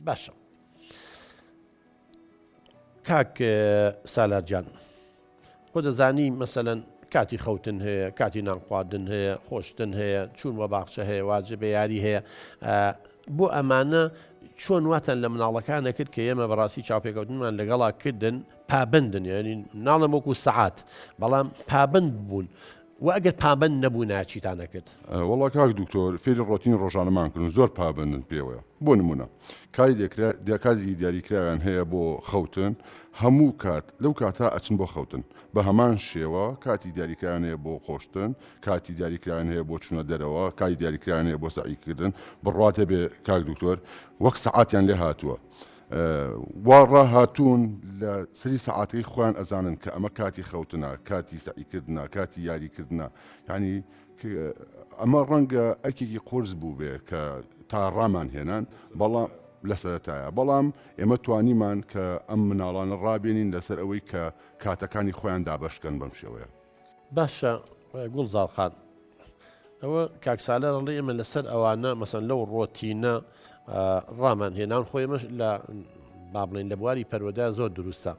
باشە کاک سالار گیان خۆ دەزانی مەسەلەن کاتی خەوتن هەیە کاتی نان خواردن هەیە خۆشتن هەیە چوون بە باخچە هەیە واجبە یاری هەیە بۆ ئەمانە چۆن واتان لە مناڵەکان نەکرد کە ئێمە بەڕاستی چاوپێکەوتنمان لەگەڵا کردن پابندن یعنی ناڵم وەکو سەعات بەڵام پابند بوون و ئەگەر پابند نەبوو ناچیتان نەکرد وەڵا کاک دکتۆر فێری ڕۆتینی ڕۆژانەمان کردن زۆر پابندن پێوەیە بۆ نمونە کاتی دێکرا کاتی دیاریکراویان هەیە بۆ خەوتن هەموو کات لەو کاتە ئەچن بۆ خەوتن بە هەمان شێوە کاتی دیاریکراویان هەیە بۆ خۆشتن کاتی دیاریکراویان هەیە بۆ چوونە دەرەوە کاتی دیاریکراویان هەیە بۆ سەعیکردن بڕوات هەبێ کاک دکتۆر وەک سەعاتیان لێ هاتووە وا ڕاهاتوون لە سەری سەعاتەکەی خۆیان ئەزانن کە ئەمە کاتی خەوتنە کاتی سەعیکردنە کاتی یاریکردنە یعنی ئەمە ڕەنگە ئەرکێکی قورس بووبێ کە تا ڕامان هێنان بەڵام لە سەرەتایە بەڵام ئێمە توانیمان کە ئەم مناڵانە ڕابێنین لەسەر ئەوەی کە کاتەکانی خۆیان دابەشکەن بەم شێوەیە. باشە گوڵزار خان ئەوە کاک سالار ئەڵێ ئێمە لەسەر ئەوانە مەسەن لەو ڕۆتینە ڕامان هێنان خۆی ئێمەش لە با بڵێن لە بواری پەروەدا زۆر دروستە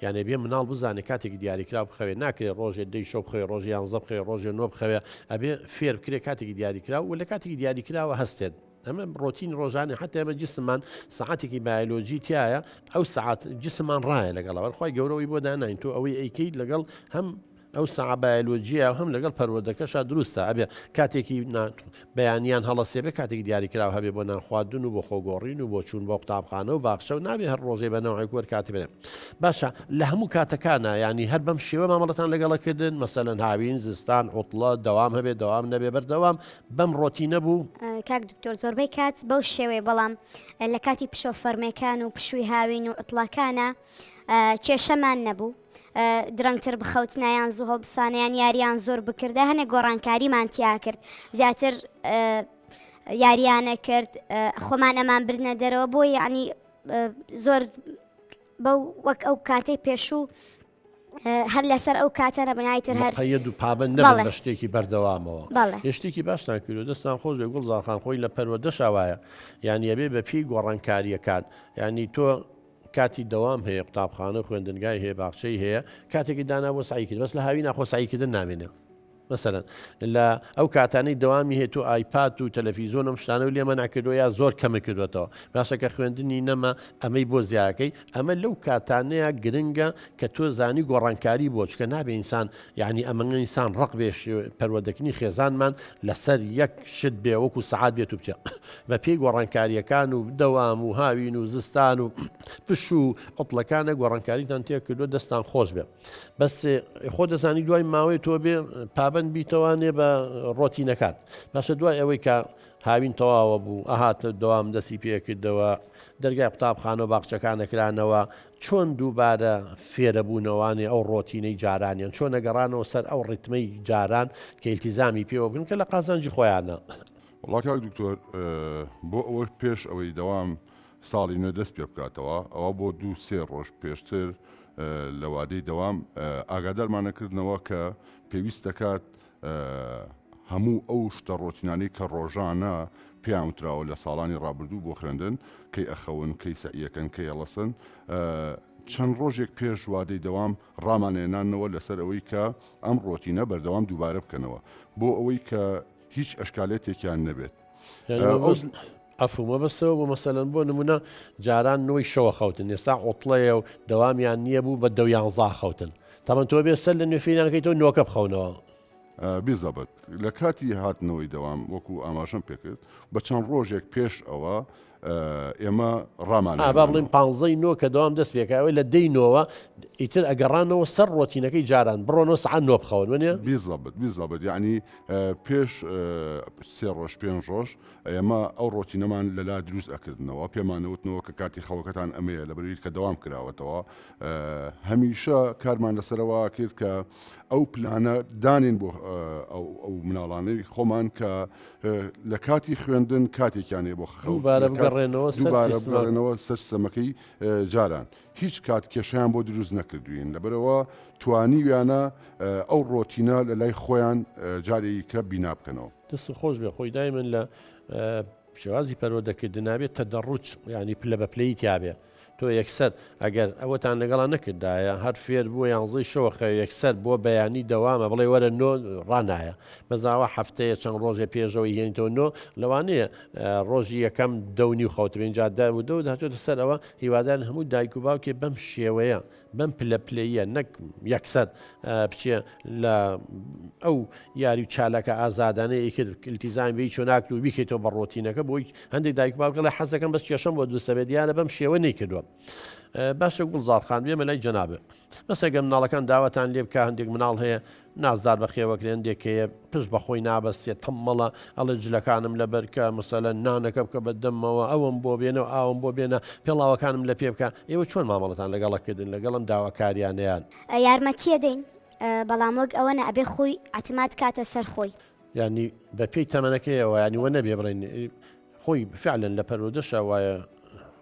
یانێ بێ مناڵ بزانێ کاتێکی دیاریکرا بخەوێ ناکرێ ڕۆژێ دەی شەو بخەوێ ڕۆژی یانزە بخەوێ ڕۆژێ نۆ بخەوێ ئەبێ فێر بکرێ کاتێکی دیاریکرا و لە کاتێکی دیاریکراوە هەستێت ئەمە ڕۆتین ڕۆژانە حتا ئێمە جسممان سەعاتێکی بایۆلۆجی تایە ئەو سەعات جسممان ڕایە لەگەڵ خوای گەورەوەی بۆ داناین تۆ ئەوەی ئەیکەیت لەگەڵ هەم ئەو سەعە بایۆلۆجیە هەم لەگەڵ پەروەردەکەشا دروستە ئەبێ کاتێکی بەیانیان هەڵەسێ بێ کاتێکی دیاریکراو هەبێ بۆ نان خواردن و بۆ خۆگۆڕین و بۆ چوون بۆ قوتابخانە و باخچە و نابێ هەر ڕۆژێ بە نەوعێک وەر کاتی بێ باشە لە هەموو کاتەکانە ینی هەر بەم شێوە مامەڵەتان لەگەڵە کردن مەسەلەن هاوین زستان عوتڵە دەوام هەبێ دەوام نەبێ بەردەوام بەم ڕۆتی نەبوو؟ کاک دکتۆر زۆربەی کات بەو شێوەیە بەڵام لە کاتی پشۆ فەرمێکان و پشووی هاوین و عوتڵەکانە کێشەمان نەبوو درەنگتر بخەوتنا یان زوو هەڵبسانە یان یاریان زۆر بکردە هەنێک گۆڕانکاریمان تیا کرد زیاتر یاریانە کرد خۆمان ئەمان بردنە دەرەوە بۆ یعنی زۆر بەو وەک ئەو کاتەی پێشوو هەر لەسەر ئەو کاتە نەبنای تر هەر مقەیەد و پابەند نەبن بە شتێکی بەردەوامەوە یە شتێکی باشتان کردو دەستان خۆش بێ گوڵزار خان خۆی لە پەروەردەشا وایە یانی ئەبێ بە پێی گۆڕانکارییەکان یانی تۆ کاتی دەوام هەیە قوتابخانە و خوێندنگای هەیە باخچەی هەیە کاتێکی دانا بۆ سعی کرد بەس لە هاوینا خۆ سعیکردن نامێنێ مەسەلەن لە ئەو کاتانەی دەوامی هەیە تۆ ئایپاد و تەلەفیزۆن ئەم شتانە و لێ مەنع کردووە یا زۆر کەمە کردوێتەوە باشە کە خوێندنی نەما ئەمەی بۆ زیاکەی ئەمە لەو کاتانەیە گرنگە کە تۆ زانی گۆڕانکاری بۆ چکە نابێ ئینسان یعنی ئەمە ئینسان ڕق بێ پەروەردەکردنی خێزانمان لەسەر یەک شت بێ وەکو سەعات بێت و بچێ بە پێی گۆڕانکاریەکان و دەوام و هاوین و زستان و پش و عوتڵەکانە گۆڕانکاریتان تێ کردو دەستان خۆش بێ بەس خۆ دەزانی دوای ماوەی تۆ بێ پابند بیتەوانێ بە ڕۆتینەکان باشە دوای ئەوەی کە هاوین تەواوە بوو ئەهاتە دەوام دەسی پێکردەوە دەرگای قوتابخانە و باخچەکان کرانەوە چۆن دووبارە فێرەبوونەوانێ ئەو ڕۆتینەی جارانیان چۆن ئەگەڕانەوە سەر ئەو ڕیتمەی جاران کە ئیلتیزامی پێوە بکەن کە لە قازانجی خۆیانە. وەڵا کاک دکتۆر بۆ ئەوەش پێش ئەوەی دەوام ساڵی نوێ دەست پێ بکاتەوە ئەوە بۆ دوو سێ ڕۆژ پێشتر لە وادەی دەوام ئاگادارمانە کردنەوە کە پێویست دەکات هەموو ئەو شتە ڕۆتینانەی کە ڕۆژانە پێیان وتراوە لە ساڵانی ڕابردوو بۆ خوێندن، کەی ئەخەون، کەی سەعیەکەن، کەی ئەڵەسن، چەند ڕۆژێک پێش وادەی دەوام ڕامانێنانەوە لەسەر ئەوەی کە ئەم ڕۆتینە بەردەوام دووبارە بکەنەوە بۆ ئەوەی کە هیچ ئەشکالێتێکیان نەبێت. عەفو مەبەستەوە بۆ مەسەلەن بۆ نمونە جاران نۆی شەوە خەوتن ئێستا عوتڵەیە و دەوامیان نییە بوو بە دە و یانزا خەوتن تەمەن تۆ بێ سەر لە نوێ فێریان کەیتەوە نۆکە بخەونەوە. بیزەبت لە کاتی هاتنەوەی دەوام وەکو ئاماژەم پێکرد بە چەند ڕۆژێک پێش ئەوە ئێمە ڕامان ئا با بڵێین پانزەی نۆ کە دەوام دەست پێکا ئەوەی لە دەی نۆوە ئیتر ئەگەڕانەوە سەر ڕۆتینەکەی جاران بڕۆنەوە سەعات نۆ بخەون وەنیە؟ بیزەبت بیزەبت یەعنی پێش سێ ڕۆژ پێنج ڕۆژ ئێمە ئەو ڕۆتینەمان لەلا دروست ئەکردنەوە، پێمان ئەوتنەوە کە کاتی خەوەکەتان ئەمەیە لەبەرئەوەی کە دەوام کراوەتەوە. هەمیشە کارمان لەسەرەوە کرد کە ئەو پلانە دانێن بۆ ئەو مناڵانەی خۆمان کە لە کاتی خوێندن کاتێکیان هەیە بۆ خەو، دووبارە بگەڕێنەوە سەر دووبارە بگەڕێنەوە سەر سیستەمەکەی جاران. هیچ کات کێشەیان بۆ دروست نەکردوین، لەبەرئەوە توانیویانە ئەو ڕۆتینە لەلای خۆیان جارێکە بینا بکەنەوە. دەستت خۆش بێ خۆی دایمەن لە. شێوازی پەروەردەکردن نابێت تەدەڕوج یانی پلە بە پلەی تیابێ تۆ یەکسەر ئەگەر ئەوەتان لەگەڵا نەکردایە هەر فێر بووە یانزەی شەوە خەوێ یەکسەر بۆ بەیانی دەوامە بڵێ وەرە نۆ ڕانایە بەس ئاوا هەفتەیە چەند ڕۆژێ پێشەوەی هێنیتەوە نۆ لەوانەیە ڕۆژی یەکەم دە و نیو خەوتبێ ئینجا دە و دە و هاتووەتە سەر ئەوە هیوادارین هەموو دایک و باوکێ بەم شێوەیە بەم پلە پلەییە نەک یەکسەر بچێ لە ئەو یاری و چالاکە ئازادانەی ئەیکرد التیزامی بێ چۆ ناکرد و بیکەیتەوە بە ڕۆتینەکە بۆی هەندێک دایک باوکەڵێ حەزەکەم بەس کێشەم بۆ دروستە بێت دیارە بەم شێوە نەیکردووە باشە گوڵزار خان بێمە لای جەنابێ بەس ئەگەر مناڵەکان داواتان لێ بکە هەندێک مناڵ هەیە نازدار بەخێوەکرێن هەندێک هەیە پشت بە خۆی نابەستێت تەممەڵە ئەڵێ جلەکانم لەبەر کە مەسەلەن نانەکە بکە بە دەممەوە ئەوەم بۆ بێنە و ئاوم بۆ بێنە پێڵاوەکانم لە پێ بکە ئێوە چۆن مامەڵەتان لەگەڵە کردن لەگەڵ ئەم داواکاریانەیان؟ یارمەتیە دەین بەڵام وەک ئەوە نا ئەبێ خۆی عتماد کاتە سەر خۆی. یانی بە پێی تەمەنەکەیەوە یانی وە نەبێ بڵێن خۆی فعلەن لە پەروەردەشا وایە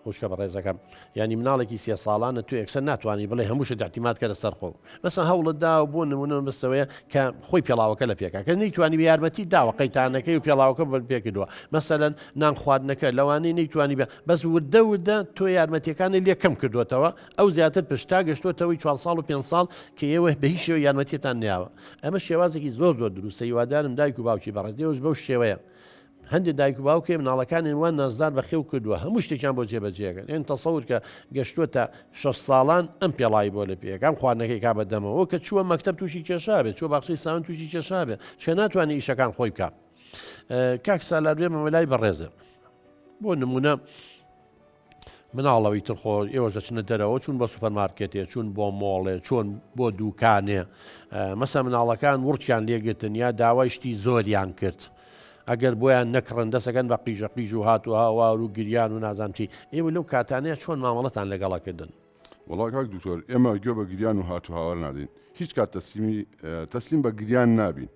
خوشکە بەڕێزەکەم یانی مناڵێکی سێ ساڵانە تۆ یەکسەر ناتوانانی بڵێ هەموو شت اعتماد کە لەسەر خۆ مەسەن هەوڵت دا و بۆ نمونە بەستەوەیە کە خۆی پێڵاوەکە لە پێکا کە نەیتوانی بە یارمەتی داوە قەیتانەکەی و پێڵاوەکە بە پێ کردووە مەسەلەن نان خواردنەکە لەوانەیە نەیتوانی بە بەس وردە وردە تۆ یارمەتیەکانی لێ کەم کردووەتەوە ئەو زیاتر پشت تا گەشتووەتەوەی چوار ساڵ و پێنج ساڵ کە ئێوە بە هیچ شێوە یارمەتیتان نیاوە ئەمە شێوازێکی زۆر زۆر دروستە هیوادارم دایک و باوکی بەڕێز ئێوەش بەو شێوەیە هەندێک دایک و باوک هەیە مناڵەکانیان وا نازدار بەخێو کردووە هەموو شتێکیان بۆ جێبەجێ ئەکەن تەسەور کە گەشتووەتە شەش ساڵان ئەم پێڵاوی بۆ لە پێیەکە ئەم خواردنەکەی کا بە دەمەوە کە چووە مەکتەب تووشی کێشا بێت چووە باخچەی ساوان تووشی کێشا بێت چکە ناتوانێت ئیشەکان خۆی بکا کاک سالار بێمەوە لای بەڕێزە بۆ نمونە مناڵەوەی تر خۆ ئێوەش دەچنە دەرەوە چوون بە سوپەرمارکێتێ چوون بۆ مۆڵێ چۆن بۆ دوکانێ مەسە مناڵەکان وڕکیان لێگرتن یا داوای شتی زۆریان کرد ئەگەر بۆیان نەکڕن دەسەکەن بە قیژە قیژ و هات و هاوار و گریان و نازانم چی ئێوە لەو کاتانەیە چۆن مامەڵەتان لەگەڵە کردن؟ وەڵا کاک دکتۆر ئێمە گوێ بە گریان و هات و هاوار نادەین هیچ کات تەسلیمی تەسلیم بە گریان نابین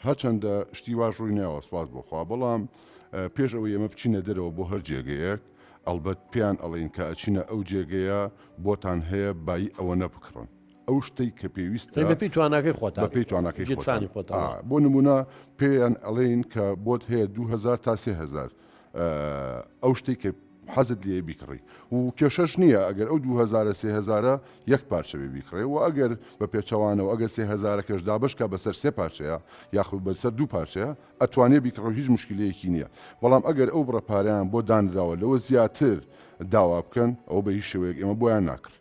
هەرچەندە شتی واش ڕووی ناوە سوپاس بۆ خوا بەڵام پێش ئەوەی ئێمە بچینە دەرەوە بۆ هەر جێگەیەک ئەڵبەت پێیان ئەڵێین کە ئەچینە ئەو جێگەیە بۆتان هەیە بایی ئەوەنە بکڕن ئەو شتەی کە پێویستە بەپێی تواناکەی خۆتان بەپێی تواناکەی خۆتان خۆتان بۆ نمونە پێیان ئەڵێین کە بۆت هەیە 2000 تا 3000 ئەو شتەی کە حەزت لێیە بیکڕی و کێشەش نییە ئەگەر ئەو دوو هەزارە سێ هەزارە یەک پارچە بێ بیکڕێ و ئەگەر بە پێچەوانەوە ئەگەر سێ هەزارەکەش دابەش کا بەسەر سێ پارچەیە یاخود بەسەر دوو پارچەیە ئەتوانێ بیکڕێ و هیچ مشکلەیەکی نییە بەڵام ئەگەر ئەو بڕە پارەیان بۆ دانراوە لەوە زیاتر داوا بکەن ئەوە بە هیچ شێوەیەک ئێمە بۆیان ناکڕین.